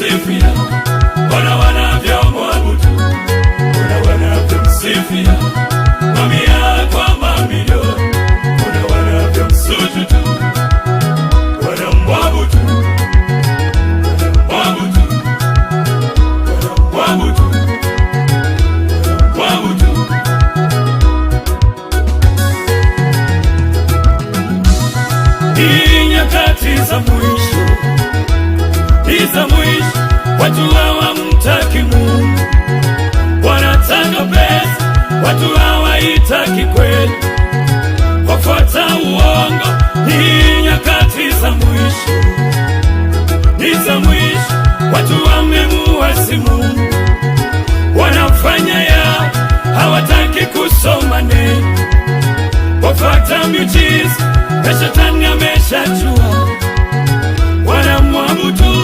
wanavyomsifia, ona wanavyomwabudu, ona wanavyomsifia, mamia kwa mamilioni, ona wanavyomsujudu, wanamwabudu, wanamwabudu, wanamwabudu, wanamwabudu. Hii nyakati za mwisho, ni za mwisho, watu hawamtaki Mungu, wanataka pesa, watu hawaitaki kweli, wafuata uongo. Hii nyakati za mwisho, ni za mwisho, watu wamemuasi Mungu, wanafanya yao, hawataki kusoma neno, wafuata miujiza na shetani ameshajua.